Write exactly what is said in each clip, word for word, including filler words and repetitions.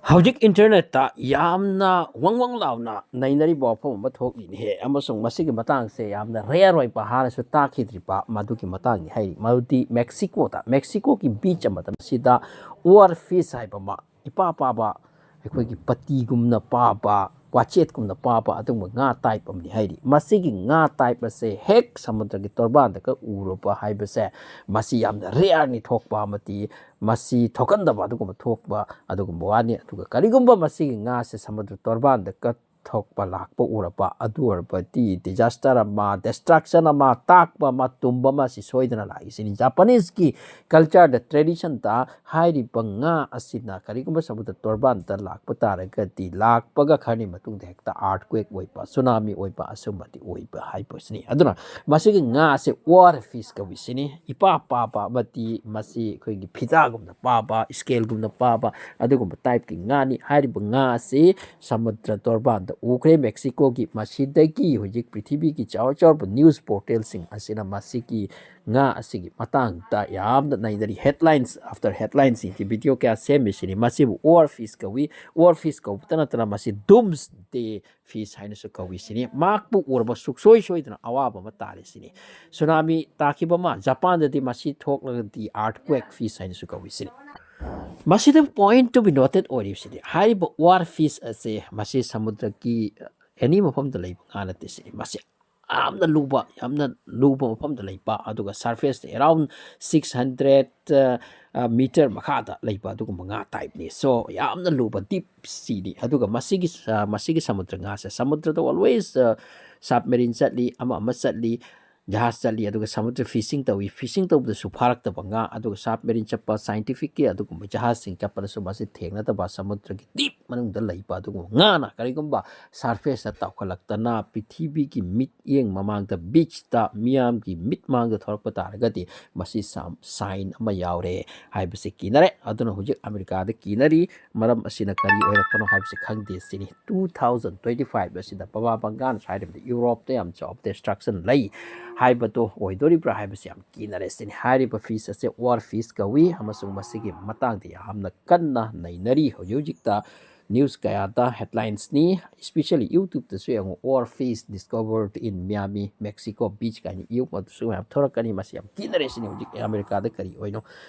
ꯍꯧꯖꯤꯛ ꯏꯟꯇꯔꯅꯦꯠꯇ ꯌꯥꯝꯅ ꯋꯪ ꯋꯪ ꯂꯥꯎꯅ ꯅꯩꯅꯔꯤꯕ ꯋꯥꯐꯝ ꯑꯃ ꯊꯣꯛꯂꯤꯅꯦꯍꯦ, ꯑꯃꯁꯨꯡ ꯃꯁꯤꯒꯤ ꯃꯇꯥꯡꯁꯦ ꯌꯥꯝꯅ ꯔꯦꯌꯔ ꯑꯣꯏꯕ, ꯍꯥꯟꯅꯁꯨ ꯇꯥꯈꯤꯗ꯭ꯔꯤꯕ ꯃꯗꯨꯒꯤ ꯃꯇꯥꯡꯅꯤ ꯍꯥꯏꯔꯤ꯫ ꯃꯗꯨꯗꯤ ꯃꯦꯛꯁꯤꯀꯣꯗ, ꯃꯦꯛꯁꯤꯀꯣꯒꯤ ꯕꯤꯆ ꯑꯃꯗ ꯃꯁꯤꯗ ꯋꯥꯔ ꯐꯤꯁ ꯍꯥꯏꯕ ꯑꯃ, ꯏꯄꯥ ꯄꯥꯕ, ꯑꯩꯈꯣꯏꯒꯤ ꯄꯇꯤꯒꯨꯝꯅ ꯄꯥꯕ, ꯋꯥꯆꯦꯠꯀꯨꯝꯅ ꯄꯥꯕ ꯑꯗꯨꯒꯨꯝꯕ ꯉꯥ ꯇꯥꯏꯞ ꯑꯃꯅꯤ ꯍꯥꯏꯔꯤ꯫ ꯃꯁꯤꯒꯤ ꯉꯥ ꯇꯥꯏꯞ ꯑꯁꯦ ꯍꯦꯛ ꯁꯃꯨꯗ꯭ꯔꯒꯤ ꯇꯣꯔꯕꯥꯟꯗꯒ ꯎꯔꯨꯕ ꯍꯥꯏꯕꯁꯦ, ꯃꯁꯤ ꯌꯥꯝꯅ ꯔꯦꯌꯔꯅꯤ ꯊꯣꯛꯄ ꯑꯃꯗꯤ ꯃꯁꯤ ꯊꯣꯛꯀꯟꯗꯕ ꯑꯗꯨꯒꯨꯝꯕ ꯊꯣꯛꯄ ꯑꯗꯨꯒꯨꯝꯕ ꯋꯥꯅꯤ꯫ ꯑꯗꯨꯒ ꯀꯔꯤꯒꯨꯝꯕ ꯃꯁꯤꯒꯤ ꯉꯥꯁꯦ ꯁꯃꯨꯗ꯭ꯔ ꯇꯣꯔꯕꯥꯟꯗ ꯀꯠꯊꯣꯛꯄ ꯂꯥꯛꯄ ꯎꯔꯕ, ꯑꯗꯨ ꯑꯣꯏꯔꯕꯗꯤ ꯗꯤꯖꯥꯁꯇꯔ ꯑꯃ, ꯗꯤꯁꯇ꯭ꯔꯛꯁꯟ ꯑꯃ, ꯇꯥꯛꯄ ꯑꯃ, ꯇꯨꯝꯕ ꯑꯃ ꯁꯤ ꯁꯣꯏꯗꯅ ꯂꯥꯛꯏꯁꯤꯅꯤ꯫ ꯖꯄꯥꯅꯤꯁꯀꯤ ꯀꯜꯆꯔꯗ, ꯇ꯭ꯔꯦꯗꯤꯁꯟꯗ ꯍꯥꯏꯔꯤꯕ ꯉꯥ ꯑꯁꯤꯅ ꯀꯔꯤꯒꯨꯝꯕ ꯁꯃꯨꯗ꯭ꯔ ꯇꯣꯔꯕꯥꯟꯗ ꯂꯥꯛꯄ ꯇꯥꯔꯒꯗꯤ, ꯂꯥꯛꯄꯒ ꯈꯔꯅꯤ ꯃꯇꯨꯡꯗ ꯍꯦꯛꯇ ꯑꯥꯔꯠꯀ꯭ꯋꯦꯛ ꯑꯣꯏꯕ, ꯁꯨꯅꯥꯃꯤ ꯑꯣꯏꯕ, ꯑꯁꯨꯝꯕꯗꯤ ꯑꯣꯏꯕ ꯍꯥꯏꯕꯁꯤꯅꯤ꯫ ꯑꯗꯨꯅ ꯃꯁꯤꯒꯤ ꯉꯥ ꯑꯁꯦ ꯋꯥꯔ ꯐꯤꯁ ꯀꯧꯏꯁꯤꯅꯤ꯫ ꯏꯄꯥ ꯄꯥꯕ ꯑꯃꯗꯤ ꯃꯁꯤ ꯑꯩꯈꯣꯏꯒꯤ ꯐꯤꯗꯥꯒꯨꯝꯅ ꯄꯥꯕ, ꯁ꯭ꯀꯦꯜꯒꯨꯝꯅ ꯄꯥꯕ ꯑꯗꯨꯒꯨꯝꯕ ꯇꯥꯏꯞꯀꯤ ꯉꯥꯅꯤ꯫ ꯍꯥꯏꯔꯤꯕ ꯉꯥ ꯑꯁꯤ ꯁꯃꯨꯗ꯭ꯔ ꯇꯣꯔꯕꯥꯟꯗ ꯎꯈ꯭ꯔꯦ ꯃꯦꯛꯁꯤꯀꯣꯒꯤ꯫ ꯃꯁꯤꯗꯒꯤ ꯍꯧꯖꯤꯛ ꯄ꯭ꯔꯤꯊꯤꯕꯤꯒꯤ ꯆꯥꯎꯔ ꯆꯥꯎꯔꯕ ꯅ꯭ꯌꯨꯁ ꯄꯣꯔꯇꯦꯜꯁꯤꯡ ꯑꯁꯤꯅ ꯃꯁꯤꯒꯤ ꯉꯥ ꯑꯁꯤꯒꯤ ꯃꯇꯥꯡꯗ ꯌꯥꯝꯅ ꯅꯩꯅꯔꯤ꯫ Headlines after headlinesꯁꯤꯡꯒꯤ ꯚꯤꯗꯤꯑꯣ ꯀꯌꯥ ꯁꯦꯝꯃꯤꯁꯤꯅꯤ꯫ ꯃꯁꯤꯕꯨ ꯋꯥꯔ ꯐꯤꯁ ꯀꯧꯏ꯫ ꯋꯥꯔ ꯐꯤꯁ ꯀꯧꯕꯇ ꯅꯠꯇꯅ ꯃꯁꯤ ꯗꯨꯝꯁ ꯗꯦ ꯐꯤꯁ ꯍꯥꯏꯅꯁꯨ ꯀꯧꯏꯁꯤꯅꯤ꯫ ꯃꯍꯥꯛꯄꯨ ꯎꯔꯕ ꯁꯨꯛꯁꯣꯏ ꯁꯣꯏꯗꯅ ꯑꯋꯥꯕ ꯑꯃ ꯇꯥꯔꯦ ꯁꯤꯅꯤ꯫ ꯁꯨꯅꯥꯃꯤ ꯇꯥꯈꯤꯕ ꯑꯃ, ꯖꯄꯥꯟꯗꯗꯤ ꯃꯁꯤ ꯊꯣꯛꯂꯒꯗꯤ ꯑꯥꯔꯠꯀ꯭ꯋꯦꯛ ꯐꯤꯁ ꯍꯥꯏꯅꯁꯨ ꯀꯧꯏꯁꯤꯅꯤ꯫ ꯃꯁꯤꯗ point to be noted ꯑꯣꯏꯔꯤꯕꯁꯤꯗꯤ, ꯍꯥꯏꯔꯤꯕ ꯋꯥꯔ ꯐꯤꯁ ꯑꯁꯦ ꯃꯁꯤ ꯁꯃꯨꯗ꯭ꯔꯒꯤ ꯑꯦꯅꯤ ꯃꯐꯝꯗ ꯂꯩꯕ ꯉꯥ ꯅꯠꯇꯦ ꯁꯤꯅꯤ꯫ ꯃꯁꯤ ꯌꯥꯝꯅ ꯂꯨꯕ, ꯌꯥꯝꯅ ꯂꯨꯕ ꯃꯐꯝꯗ ꯂꯩꯕ, ꯑꯗꯨꯒ surfaceꯇ around six hundred meter ꯃꯈꯥꯗ ꯂꯩꯕ ꯑꯗꯨꯒꯨꯝꯕ ꯉꯥ ꯇꯥꯏꯞꯅꯤ꯫ So, ꯌꯥꯝꯅ ꯂꯨꯕ deep seaꯅꯤ꯫ ꯑꯗꯨꯒ ꯃꯁꯤꯒꯤ, ꯑ, ꯃꯁꯤꯒꯤ ꯁꯃꯨꯗ꯭ꯔ ꯉꯥꯁꯦ, ꯁꯃꯨꯗ꯭ꯔꯗ always, ꯑ, submarine ꯆꯠꯂꯤ, ꯑꯃ ꯑꯃ ꯆꯠꯂꯤ, ꯖꯍꯥꯖ ꯆꯠꯂꯤ, ꯑꯗꯨꯒ ꯁꯃꯨꯗ꯭ꯔ fishing ꯇꯧꯏ꯫ Fishing ꯇꯧꯕꯗꯁꯨ ꯐꯥꯔꯛꯇꯕ ꯉꯥ, ꯑꯗꯨꯒ submarine ꯆꯠꯄ, scientificꯀꯤ ꯑꯗꯨꯒꯨꯝꯕ ꯖꯍꯥꯖꯁꯤꯡ ꯆꯠꯄꯗꯁꯨ ꯃꯁꯤ ꯊꯦꯡꯅꯗꯕ ꯁꯃꯨꯗ꯭ꯔꯒꯤ deep ꯃꯅꯨꯡꯗ ꯂꯩꯕ ꯑꯗꯨꯒꯨꯝꯕ ꯉꯥꯅ ꯀꯔꯤꯒꯨꯝꯕ surfaceꯇ ꯇꯥꯎꯈꯠꯂꯛꯇꯅ ꯄ꯭ꯔꯤꯊꯤꯕꯤꯒꯤ ꯃꯤꯠꯌꯦꯡ ꯃꯃꯥꯡꯗ, beachꯇ ꯃꯤꯌꯥꯝꯒꯤ ꯃꯤꯠ ꯃꯥꯡꯗ ꯊꯣꯔꯛꯄ ꯇꯥꯔꯒꯗꯤ, ꯃꯁꯤ ꯁꯥꯝ-, sign ꯑꯃ ꯌꯥꯎꯔꯦ ꯍꯥꯏꯕꯁꯤ ꯀꯤꯅꯔꯦ꯫ ꯑꯗꯨꯅ ꯍꯧꯖꯤꯛ ꯑꯃꯦꯔꯤꯀꯥꯗ ꯀꯤꯅꯔꯤ꯫ ꯃꯔꯝ ꯑꯁꯤꯅ ꯀꯔꯤ ꯑꯣꯏꯔꯛꯄꯅꯣ ꯍꯥꯏꯕꯁꯤ ꯈꯪꯗꯦ ꯁꯤꯅꯤ꯫ Two thousand twenty five ꯑꯁꯤꯗ ꯕꯕꯥ ꯕꯪꯒꯥꯟ ꯍꯥꯏꯔꯤꯕꯗꯤ ꯌꯨꯔꯣꯞꯇ ꯌꯥꯝ ꯆꯥꯎꯕ destruction ꯂꯩ ꯍꯥꯏꯕꯗꯣ ꯑꯣꯏꯗꯣꯔꯤꯕ꯭ꯔꯥ ꯍꯥꯏꯕꯁꯤ ꯌꯥꯝ ꯀꯤꯅꯔꯦ ꯁꯤꯅꯤ꯫ ꯍꯥꯏꯔꯤꯕ feast ꯑꯁꯦ War Feast ꯀꯧꯏ, ꯑꯃꯁꯨꯡ ꯃꯁꯤꯒꯤ ꯃꯇꯥꯡꯗ ꯌꯥꯝꯅ ꯀꯟꯅ ꯅꯩꯅꯔꯤ ꯍꯧꯖꯤꯛ ꯍꯧꯖꯤꯛꯇ꯫ News ꯀꯌꯥꯗ headlinesꯅꯤ, especially YouTubeꯇꯁꯨ ꯌꯦꯡꯉꯨ, "War Feast discovered in Miami, Mexico Beach" ꯀꯥꯏꯅ ꯌꯦꯡꯉꯨ, ꯑꯗꯨꯁꯨ ꯃꯌꯥꯝ ꯊꯣꯔꯛꯀꯅꯤ꯫ ꯃꯁꯤ ꯌꯥꯝ ꯀꯤꯅꯔꯦ ꯁꯤꯅꯤ ꯍꯧꯖꯤꯛ ꯑꯃꯦꯔꯤꯀꯥꯗ ꯀꯔꯤ ꯑꯣꯏꯅꯣ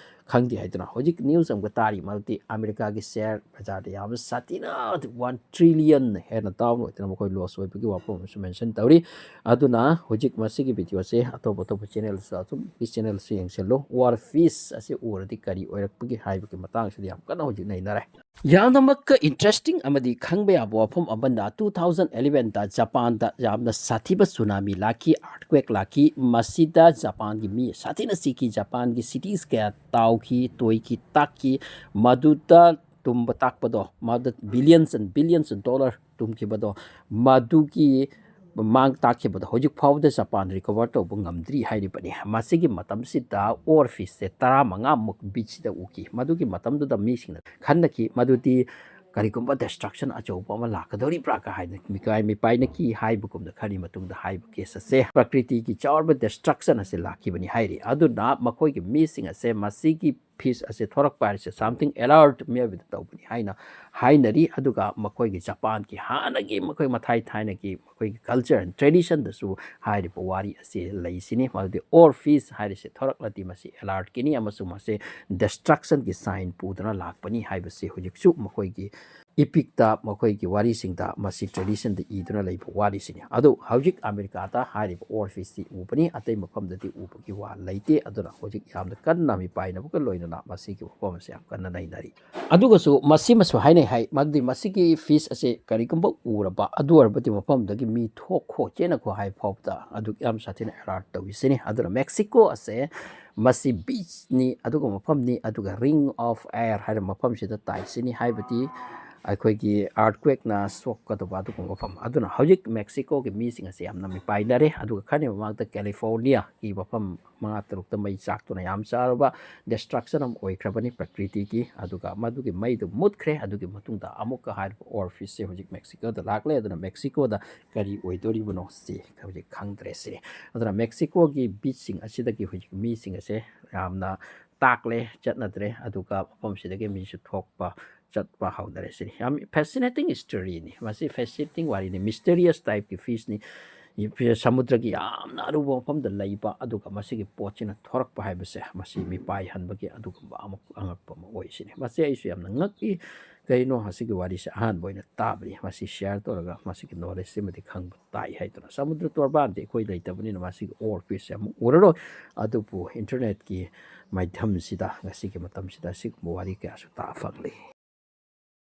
ꯈꯪꯗꯦ ꯍꯥꯏꯗꯨꯅ꯫ ꯍꯧꯖꯤꯛ news ꯑꯃꯒ ꯇꯥꯔꯤ ꯃꯗꯨꯗꯤ ꯑꯃꯦꯔꯤꯀꯥꯒꯤ share ꯕꯖꯥꯔꯗ ꯌꯥꯝꯅ ꯁꯥꯊꯤꯅ one trillion ꯍꯦꯟꯅ down ꯑꯣꯏꯗꯅ ꯃꯈꯣꯏ loss ꯑꯣꯏꯕꯒꯤ ꯋꯥꯐꯝ ꯑꯃꯁꯨ mention ꯇꯧꯔꯤ꯫ ꯑꯗꯨꯅ ꯍꯧꯖꯤꯛ ꯃꯁꯤꯒꯤ videoꯁꯦ ꯑꯇꯣꯞ ꯑꯇꯣꯞꯄ channelꯁꯨ, ꯑꯗꯨꯝ channelꯁꯨ ꯌꯦꯡꯁꯤꯜꯂꯨ꯫ War Feast ꯑꯁꯤ ꯎꯔꯗꯤ ꯀꯔꯤ ꯑꯣꯏꯔꯛꯄꯒꯦ ꯍꯥꯏꯕꯒꯤ ꯃꯇꯥꯡꯁꯤꯗꯤ ꯌꯥꯝ ꯀꯟꯅ ꯍꯧꯖꯤꯛ ꯅꯩꯅꯔꯦ꯫ ꯌꯥꯝꯅꯃꯛꯀ interesting ꯑꯃꯗꯤ ꯈꯪꯕ ꯌꯥꯕ ꯋꯥꯐꯝ ꯑꯃꯅ, two thousand elevenꯗ ꯖꯄꯥꯟꯗ ꯌꯥꯝꯅ ꯁꯥꯊꯤꯕ tsunami ꯂꯥꯛꯈꯤ, earthquake ꯂꯥꯛꯈꯤ꯫ ꯃꯁꯤꯗ ꯖꯄꯥꯟꯒꯤ ꯃꯤ ꯁꯥꯊꯤꯅ ꯁꯤꯈꯤ꯫ ꯖꯄꯥꯟꯒꯤ cities ꯀꯌꯥ ꯇꯥꯎꯈꯤ, ꯇꯣꯏꯈꯤ, ꯇꯥꯛꯈꯤ꯫ ꯃꯗꯨꯗ ꯇꯨꯝꯕ ꯇꯥꯛꯄꯗꯣ, ꯃꯗꯨ billions and billions of dollar ꯇꯨꯝꯈꯤꯕꯗꯣ, ꯃꯗꯨꯒꯤ ꯃꯥꯡ ꯇꯥꯛꯈꯤꯕꯗꯣ ꯍꯧꯖꯤꯛ ꯐꯥꯎꯕꯗ ꯖꯄꯥꯟ recover ꯇꯧꯕ ꯉꯝꯗ꯭ꯔꯤ ꯍꯥꯏꯔꯤꯕꯅꯤ꯫ ꯃꯁꯤꯒꯤ ꯃꯇꯝꯁꯤꯗ War Feastꯁꯦ ꯇꯔꯥꯃꯉꯥꯃꯨꯛ beachꯁꯤꯗ ꯎꯈꯤ꯫ ꯃꯗꯨꯒꯤ ꯃꯇꯝꯗꯨꯗ ꯃꯤꯁꯤꯡꯅ ꯈꯟꯅꯈꯤ ꯃꯗꯨꯗꯤ ꯀꯔꯤꯒꯨꯝꯕ destruction ꯑꯆꯧꯕ ꯑꯃ ꯂꯥꯛꯀꯗꯧꯔꯤꯕ꯭ꯔꯥ ꯀ ꯍꯥꯏꯅ ꯃꯤꯀꯥꯏ ꯃꯤꯄꯥꯏꯅꯈꯤ꯫ ꯍꯥꯏꯕꯒꯨꯝꯅ ꯈꯔꯤ ꯃꯇꯨꯡꯗ ꯍꯥꯏꯕ case ꯑꯁꯦ ꯄ꯭ꯔꯀ꯭ꯔꯤꯇꯤꯒꯤ ꯆꯥꯎꯔꯕ destruction ꯑꯁꯦ ꯂꯥꯛꯈꯤꯕꯅꯤ ꯍꯥꯏꯔꯤ꯫ ꯑꯗꯨꯅ ꯃꯈꯣꯏꯒꯤ ꯃꯤꯁꯤꯡ ꯑꯁꯦ ꯃꯁꯤꯒꯤ feast ꯑꯁꯦ ꯊꯣꯔꯛꯄ ꯍꯥꯏꯔꯤꯁꯦ something alert ꯃꯤꯑꯣꯏꯕꯗ ꯇꯧꯕꯅꯤ ꯍꯥꯏꯅ ꯍꯥꯏꯅꯔꯤ꯫ ꯑꯗꯨꯒ ꯃꯈꯣꯏꯒꯤ ꯖꯄꯥꯟꯒꯤ ꯍꯥꯟꯅꯒꯤ ꯃꯈꯣꯏ ꯃꯊꯥꯏ ꯊꯥꯏꯅꯒꯤ ꯃꯈꯣꯏꯒꯤ culture and traditionꯗꯁꯨ ꯍꯥꯏꯔꯤꯕ ꯋꯥꯔꯤ ꯑꯁꯤ ꯂꯩꯁꯤꯅꯤ꯫ ꯃꯗꯨꯗꯤ War Feast ꯍꯥꯏꯔꯤꯁꯦ ꯊꯣꯔꯛꯂꯗꯤ ꯃꯁꯤ alertꯀꯤꯅꯤ ꯑꯃꯁꯨꯡ ꯃꯁꯤ destructionꯒꯤ sign ꯄꯨꯗꯨꯅ ꯂꯥꯛꯄꯅꯤ ꯍꯥꯏꯕꯁꯤ ꯍꯧꯖꯤꯛꯁꯨ ꯃꯈꯣꯏꯒꯤ epicꯇ, ꯃꯈꯣꯏꯒꯤ ꯋꯥꯔꯤꯁꯤꯡꯗ ꯃꯁꯤ traditionꯗ ꯏꯗꯨꯅ ꯂꯩꯕ ꯋꯥꯔꯤꯁꯤꯅꯤ꯫ ꯑꯗꯨ ꯍꯧꯖꯤꯛ ꯑꯃꯦꯔꯤꯀꯥꯗ ꯍꯥꯏꯔꯤꯕ War Feastꯁꯤ ꯎꯕꯅꯤ, ꯑꯇꯩ ꯃꯐꯝꯗꯗꯤ ꯎꯕꯒꯤ ꯋꯥ ꯂꯩꯇꯦ꯫ ꯑꯗꯨꯅ ꯍꯧꯖꯤꯛ ꯌꯥꯝꯅ ꯀꯟꯅ ꯃꯤꯄꯥꯏꯅꯕꯒ ꯂꯣꯏꯅꯅ ꯃꯁꯤꯒꯤ ꯋꯥꯐꯝ ꯑꯁꯤ ꯌꯥꯝ ꯀꯟꯅ ꯅꯩꯅꯔꯤ꯫ ꯑꯗꯨꯒꯁꯨ ꯃꯁꯤꯃꯁꯨ ꯍꯥꯏꯅꯩ ꯍꯥꯏ, ꯃꯗꯨꯗꯤ ꯃꯁꯤꯒꯤ feast ꯑꯁꯦ ꯀꯔꯤꯒꯨꯝꯕ ꯎꯔꯕ, ꯑꯗꯨ ꯑꯣꯏꯔꯕꯗꯤ ꯃꯐꯝꯗꯒꯤ ꯃꯤ ꯊꯣꯛꯈꯣ, ꯆꯦꯟꯅꯈꯣ ꯍꯥꯏꯕ ꯐꯥꯎꯕꯗ ꯑꯗꯨꯛ ꯌꯥꯝ ꯁꯥꯊꯤꯅ alert ꯇꯧꯏꯁꯤꯅꯤ꯫ ꯑꯗꯨꯅ Mexico ꯑꯁꯦ ꯃꯁꯤ beachꯅꯤ, ꯑꯗꯨꯒ ꯃꯐꯝꯅꯤ, ꯑꯗꯨꯒ Ring of Fire ꯍꯥꯏꯔꯤꯕ ꯃꯐꯝꯁꯤꯗ ꯇꯥꯏꯁꯤꯅꯤ꯫ ꯍꯥꯏꯕꯗꯤ ꯑꯩꯈꯣꯏꯒꯤ earthquakeꯅ ꯁꯣꯛꯀꯗꯕ ꯑꯗꯨꯒꯨꯝꯕ ꯃꯐꯝ꯫ ꯑꯗꯨꯅ ꯍꯧꯖꯤꯛ ꯃꯦꯛꯁꯤꯀꯣꯒꯤ ꯃꯤꯁꯤꯡ ꯑꯁꯦ ꯌꯥꯝꯅ ꯃꯤꯄꯥꯏꯅꯔꯦ꯫ ꯑꯗꯨꯒ ꯈꯔꯅꯤ ꯃꯃꯥꯡꯗ ꯀꯦꯂꯤꯐꯣꯔꯅꯤꯌꯥꯒꯤ ꯃꯐꯝ ꯃꯉꯥ ꯇꯔꯨꯛꯇ ꯃꯩ ꯆꯥꯛꯇꯨꯅ ꯌꯥꯝ ꯆꯥꯔꯕ destruction ꯑꯃ ꯑꯣꯏꯈ꯭ꯔꯕꯅꯤ ꯄ꯭ꯔꯀ꯭ꯔꯤꯇꯤꯒꯤ꯫ ꯑꯗꯨꯒ ꯃꯗꯨꯒꯤ ꯃꯩꯗꯨ ꯃꯨꯠꯈ꯭ꯔꯦ꯫ ꯑꯗꯨꯒꯤ ꯃꯇꯨꯡꯗ ꯑꯃꯨꯛꯀ ꯍꯥꯏꯔꯤꯕ orb fissꯦ ꯍꯧꯖꯤꯛ ꯃꯦꯛꯁꯤꯀꯣꯗ ꯂꯥꯛꯂꯦ꯫ ꯑꯗꯨꯅ ꯃꯦꯛꯁꯤꯀꯣꯗ ꯀꯔꯤ ꯑꯣꯏꯗꯣꯔꯤꯕꯅꯣ ꯁꯤ ꯍꯧꯖꯤꯛ ꯈꯪꯗ꯭ꯔꯦ ꯁꯤꯅꯤ꯫ ꯑꯗꯨꯅ ꯃꯦꯛꯁꯤꯀꯣꯒꯤ beachꯁꯤꯡ ꯑꯁꯤꯗꯒꯤ ꯍꯧꯖꯤꯛ ꯃꯤꯁꯤꯡ ꯑꯁꯦ ꯌꯥꯝꯅ ꯇꯥꯛꯂꯦ, ꯆꯠꯅꯗ꯭ꯔꯦ꯫ ꯑꯗꯨꯒ ꯃꯐꯝꯁꯤꯗꯒꯤ ꯃꯤꯁꯨ ꯊꯣꯛꯄ ꯆꯠꯄ ꯍꯧꯅꯔꯦ ꯁꯤꯅꯤ꯫ ꯌꯥꯝ fascinating storyꯅꯤ꯫ ꯃꯁꯤ fascinating ꯋꯥꯔꯤꯅꯤ, mysterious typeꯀꯤ fishꯅꯤ꯫ ꯁꯃꯨꯗ꯭ꯔꯒꯤ ꯌꯥꯝꯅ ꯑꯔꯨꯕ ꯃꯐꯝꯗ ꯂꯩꯕ, ꯑꯗꯨꯒ ꯃꯁꯤꯒꯤ ꯄꯣꯠꯁꯤꯅ ꯊꯣꯔꯛꯄ ꯍꯥꯏꯕꯁꯦ ꯃꯁꯤ ꯃꯤꯄꯥꯏꯍꯟꯕꯒꯤ ꯑꯗꯨꯒꯨꯝꯕ ꯑꯃ ꯑꯉꯛꯄ ꯑꯃ ꯑꯣꯏ ꯁꯤꯅꯤ꯫ ꯃꯁꯤ ꯑꯩꯁꯨ ꯌꯥꯝꯅ ꯉꯛꯏ꯫ ꯀꯩꯅꯣ, ꯃꯁꯤꯒꯤ ꯋꯥꯔꯤꯁꯦ ꯑꯍꯥꯟꯕ ꯑꯣꯏꯅ ꯇꯥꯕꯅꯤ꯫ ꯃꯁꯤ share ꯇꯧꯔꯒ ꯃꯁꯤꯒꯤ knowledgeꯁꯤꯃꯗꯤ ꯈꯪꯕ ꯇꯥꯏ ꯍꯥꯏꯗꯨꯅ꯫ ꯁꯃꯨꯗ꯭ꯔ ꯇꯣꯔꯕꯥꯟꯗꯤ ꯑꯩꯈꯣꯏ ꯂꯩꯇꯕꯅꯤꯅ ꯃꯁꯤꯒꯤ orb fissꯁꯦ ꯑꯃꯨꯛ ꯎꯔꯔꯣꯏ꯫ ꯑꯗꯨꯕꯨ internetꯀꯤ ꯃꯥꯏꯙꯝꯁꯤꯗ ꯉꯁꯤꯒꯤ ꯃꯇꯝꯁꯤꯗ ꯑꯁꯤꯒꯨꯝꯕ ꯋꯥꯔꯤ ꯀꯌꯥꯁꯨ ꯇꯥ ꯐꯪꯂꯤ꯫